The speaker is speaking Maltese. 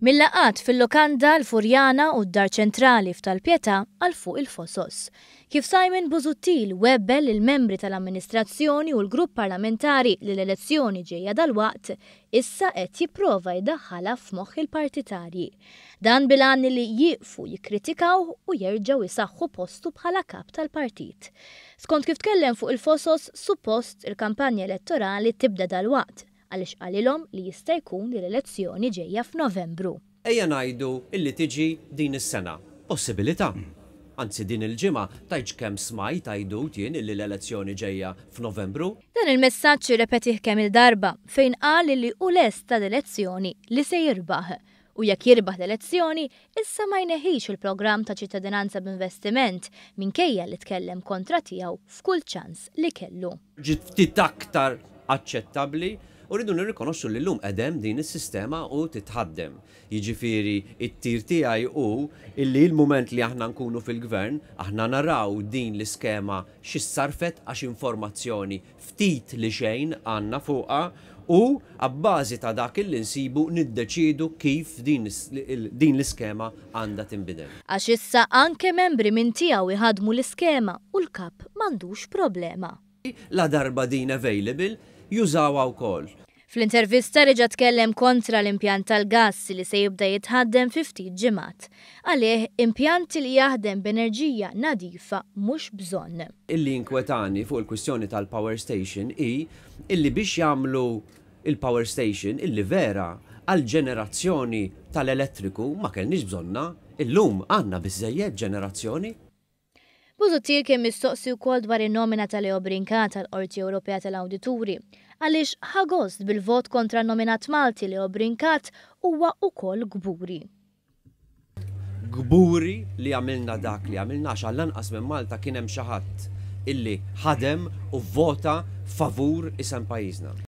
Mil-laqgħat fil-lukanda l-Furjana u d-Dar Ċentrali f'Tal-Pietà għal fuq il-Fosos. Kif Simon Busuttil webbel lill-membri tal-amministrazzjoni u l-grupp parlamentari li l-elezzjoni ġejja dalwaqt, issa qed jipprova jdaħħalha f'moħħ il-partitarji. Dan bil-għan li jieqfu jikkritikawh u jerġgħu jsaħħu postu bħala kap tal-partit. Skont kif tkellem fuq il-Fosos, suppost il-kampanja elettorali tibda dalwaqt, għaliex qalilhom li jista' jkun li l-elezzjoni ġejja f'Novembru. Ejja ngħidu illi tiġi din is-sena. Possibilità. Anzi din il-ġimgħa tgħidx kemm smajt għidut jien illi l-elezzjoni ġejja f'Novembru. Dan il-messaġġ irrepetih kemm-il darba fejn qal illi hu lest għall-elezzjoni li se jirbaħ. U jekk jirbaħ l-elezzjoni, issa ma jneħħix il-programm ta' ċittadinanza b'investiment minkejja li tkellem kontra tiegħu f'kull ċans li kellu. Ġiet ftit aktar aċċettabbli u rridu nirrikonoxxu li llum qed hemm din is-sistema u titħaddem. Jiġifieri t-tir tiegħi hu illi l-mument li aħna nkunu fil-Gvern, aħna naraw din l-iskema xi ssarrfet għax informazzjoni ftit li xejn għandna fuqha u abbażi ta' dak illi nsibu niddeċiedu kif din l-iskema għandha tinbidel. Għax issa anke membri minn tiegħu jħaddmu l-iskema u l-Kap m'għandux problema. Ladarba din available, jużawha wkoll. Fl-intervista reġa' tkellem kontra l-impjant tal-gass li se jibda jitħaddem fi ftit ġimgħat. Għalih, impjant li jaħdem b'enerġija nadifa mhux bżonn. Illi jinkwetani fuq il-kwistjoni tal-power station hi illi biex jagħmlu il-power station illi vera għall-ġenerazzjoni tal-elettriku ma kellniex bżonnha, illum għandna biżżejjed ġenerazzjoni. Busuttil kien mistoqsi wkoll dwar in-nomina ta' Leo Brincat għall-Qorti Ewropea tal-Awdituri. Għaliex ħa gost bil-vot kontra n-nominat Malti Leo Brincat huwa ukoll kburi. Kburi li għamilna dak li għamilna għax għall-anqas minn Malta kien hemm xi ħadd illi ħadem u vvota favur isem pajjiżna.